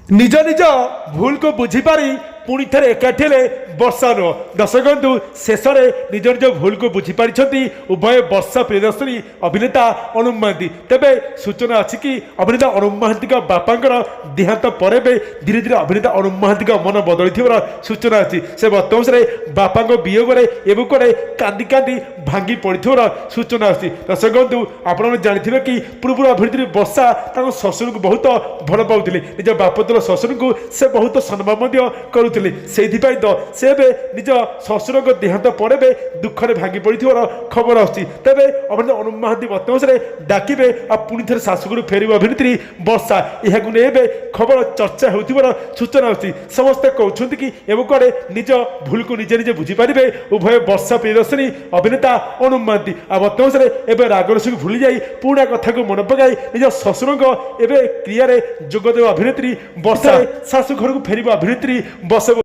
ନିଜ ନିଜ ଭୁଲକୁ ବୁଝିପାରି ପୁଣି ଥରେ ଏକାଠି ହେଲେ ବର୍ଷା ନୁହଁ। ଦର୍ଶକ ବନ୍ଧୁ, ଶେଷରେ ନିଜ ନିଜ ଭୁଲକୁ ବୁଝିପାରିଛନ୍ତି ଉଭୟ ବର୍ଷା ପ୍ରିୟଦର୍ଶିନୀ, ଅଭିନେତା ଅନୁପ ମହାନ୍ତି। ତେବେ ସୂଚନା ଅଛି କି, ଅଭିନେତା ଅନୁପ ମହାନ୍ତିଙ୍କ ବାପାଙ୍କର ଦେହାନ୍ତ ପରେ ଏବେ ଧୀରେ ଧୀରେ ଅଭିନେତା ଅନୁପ ମହାନ୍ତିଙ୍କ ମନ ବଦଳିଥିବାର ସୂଚନା ଅଛି। ସେ ବର୍ତ୍ତମାନ ବାପାଙ୍କ ବିୟୋଗରେ ଏବେ କୁଆଡ଼େ କାନ୍ଦି କାନ୍ଦି ଭାଙ୍ଗି ପଡ଼ିଥିବାର ସୂଚନା ଅଛି। ଦର୍ଶକ ବନ୍ଧୁ, ଆପଣମାନେ ଜାଣିଥିବେ କି, ପୂର୍ବରୁ ଅଭିନେତ୍ରୀ ବର୍ଷା ତାଙ୍କ ଶ୍ୱଶୁରଙ୍କୁ ବହୁତ ଭଲ ପାଉଥିଲେ। ନିଜ ବାପତୁର ଶ୍ୱଶୁରଙ୍କୁ ସେ ବହୁତ ସମ୍ମାନ ମଧ୍ୟ କରୁଥିଲେ। ସେଇଥିପାଇଁ ତ ସେ ଏବେ ନିଜ ଶ୍ୱଶୁରଙ୍କ ଦେହାନ୍ତ ପରେ ଏବେ ଦୁଃଖରେ ଭାଙ୍ଗି ପଡ଼ିଥିବାର ଖବର ଆସୁଛି। ତେବେ ଅଭିନେତା ଅନୁପ ମହାନ୍ତି ବର୍ତ୍ତମାନ ଡାକିବେ ଆଉ ପୁଣି ଥରେ ଶାଶୁଘରୁ ଫେରିବ ଅଭିନେତ୍ରୀ ବର୍ଷା, ଏହାକୁ ନେଇ ଏବେ ଖବର ଚର୍ଚ୍ଚା ହେଉଥିବାର ସୂଚନା ଆସୁଛି। ସମସ୍ତେ କହୁଛନ୍ତି କି, ଏବେ କୁଆଡ଼େ ନିଜ ଭୁଲକୁ ନିଜେ ନିଜେ ବୁଝିପାରିବେ ଉଭୟ ବର୍ଷା ପ୍ରିୟଦର୍ଶିନୀ, ଅଭିନେତା ଅନୁପ ମହାନ୍ତି। ଆଉ ବର୍ତ୍ତମାନ ଏବେ ରାଗରୁଷକୁ ଭୁଲି ଯାଇ ପୁରୁଣା କଥାକୁ ମନେ ପକାଇ ନିଜ ଶ୍ୱଶୁରଙ୍କ ଏବେ କ୍ରିୟାରେ ଯୋଗ ଦେବ ଅଭିନେତ୍ରୀ ବର୍ଷା। ଶାଶୁ ଘରକୁ ଫେରିବ ଅଭିନେତ୍ରୀ ବର୍ଷା।